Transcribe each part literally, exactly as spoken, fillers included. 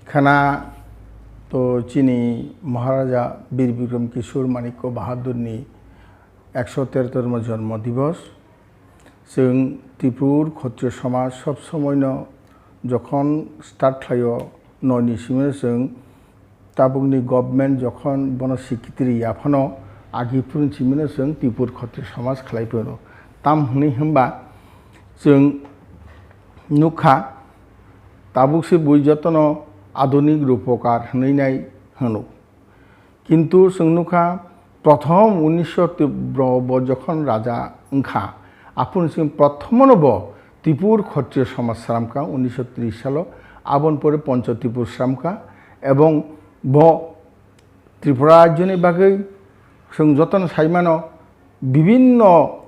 Khana to chini Maharaja Bir Bikram Kishore Manikya Bahadurni ekso tero tormo jonmo dibos. Chwng Tripur Khotriyo Samaj sob somoino jokhon start khlaio, noini simino chwng tabukni government jokhon bono sikitri yaphano agi phuruni simino chwng Tripur Khotriyo Samaj khlai phano. Tam hwnwi hwnba chwng nukha, tabuk se bui jotono adunik rupokar hwnwi nai hwno. Kintu chwng nukha, prothom unisho tibro bo jokhon raja wngkha, aphuru chwng prothomono bo Tripur Khotriyo Samaj sramkha unisho tris salo, aboni pore Poncho Tripur sramkha, ebong bo Tripura rajyoni bagwi chwng jotono saimano bibinno,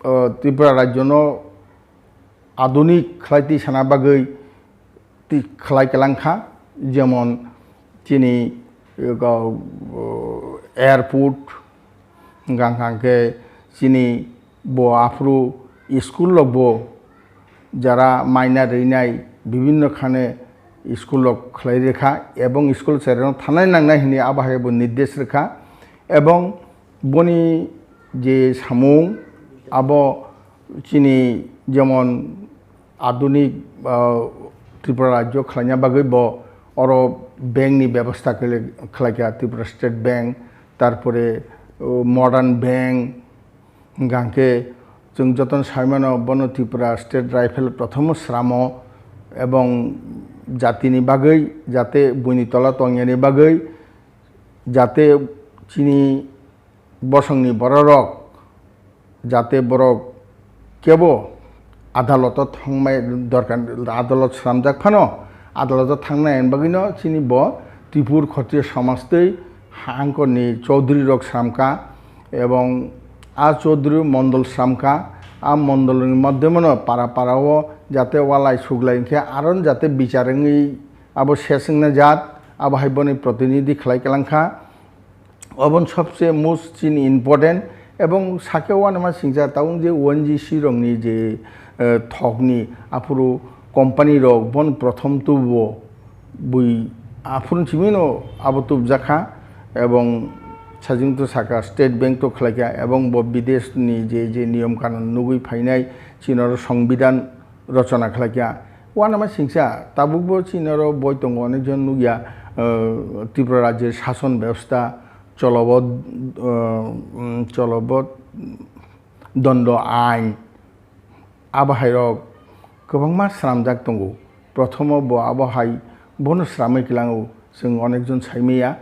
o, Tripura rajyono adunik khlai twi sana bagwi twi khlai kwlangkha, jemon chini, o, airport, hwnkha hwnkha khe chini bo aphuru school rokbo jara maina rwnai bibinno khane school rok khlai rwkha, ebong school chereno thanai nangnai hwnwi abo hai bo nirdesh rwkha, ebong boni je samung abo chini jemon adunik, ah, Tripura rajyo khlaina bagwi bo oro bank ni bebostha khlai-, khlaikha, Tripura State Bank, tarpore, oh, Modern Bank, hwnkha hwnkhe chwng jotono saimano bono Tripura State Rifle prothomo sramo ebong jatini bagwi jate buini tola tongyani bagwi jate chini bosongni bororok jate borok kebo adaloto thangmai dorkar, adalot slamjak phano adaloto thangnai hwnwi bagwino chini bo Tripur Khotriyo Samaj tei hangkorni Chaudhary rok slamkha, ebong a Chaudhary mondol slamkha, a mondolni madhyamano para para o jate walai suglai hwnkhe aro jate bichar wngwi abo ses wngna jat, abo hai boni protinidhi khlai kwlangkha. Obon sobse most chini important, ebong sake uanama singcha tabuk je O N G C rokni je, eh, thokni aphuru company rok bon prothom tubo bui aphuru chimino abo tubjakha, ebong sajing to saka State Bank to khlaikha, ebong bo bidesh ni je, je niyom kanun nugui phainai chinoro songbidan rochona khlaikha. Uanama singcha tabukbo chini oro boi tongo, onekjon nukya, eh, Tripura rajyoni sason bebosta cholobo, eh, mm, cholobo dondo ain abo hairok kwbangma swnamjak tongo. Prothomo bo abo hai bono swnamwi kwlango, chwng onekjon saimaya.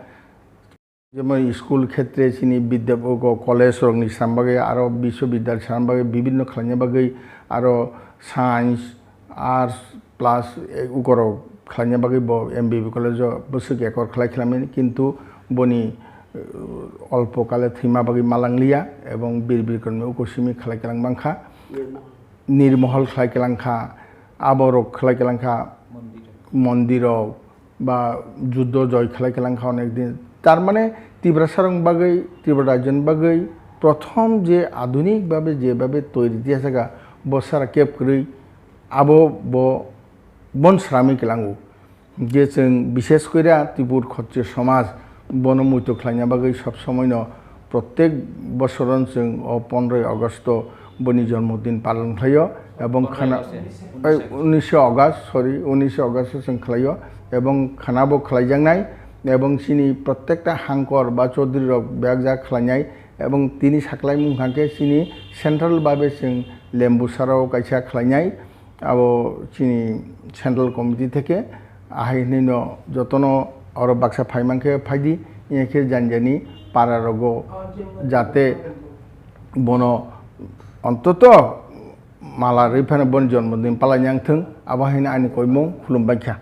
Jemon school khetre chini bidya, o, college rokni swnam bagwi aro biswabidyalay swnam bagwi bibinno khlaina bagwi aro science, arts plus, eh, ukorok khlaina bagwi bo M B B college o bwswk ekor khlai khlamani, kintu boni, eh, olpo kale thwima bagwi malangliya ebong Bir Bikramni uko simi khlai kwlang mankha. Nirmohol khlai kwlangkha, aborok khlai kwlangkha mondirok ba juddo joi khlai kwlangkha onek din. Tar mane Tiprasarokni bagwi, Tripura rajyoni bagwi prothom je adunik babe je babe toiri tiyasaka bo sara kep kwrwi abo bo bon sramwi kwlango. Je chwng bishes koira Tripur Khotriyo Samaj bono muitu khlaina bagwi sob somoino prottek bosoron chwng o pondroi August o boni jonmodin palon khlaio ebong khana, ei, unisho August, sorry, unisho August o chwng khlaio ebong khana bo khlaijaknai ebong chini prottekta hangkor ba Chaudhary rok bebak jak khlainai ebong tini saklaimung hwnkha khe chini central babe chwng Lembusara o kaisa khlainai. Abo chini central committee theke ahai hwnwi no jotono oro baksa phai mankhe phaidi, wngya khe jani jani para rogo jate bono ontoto mala rwi phano boni jonmodin palai nang thung, abo haino ani koimung khulum baikha.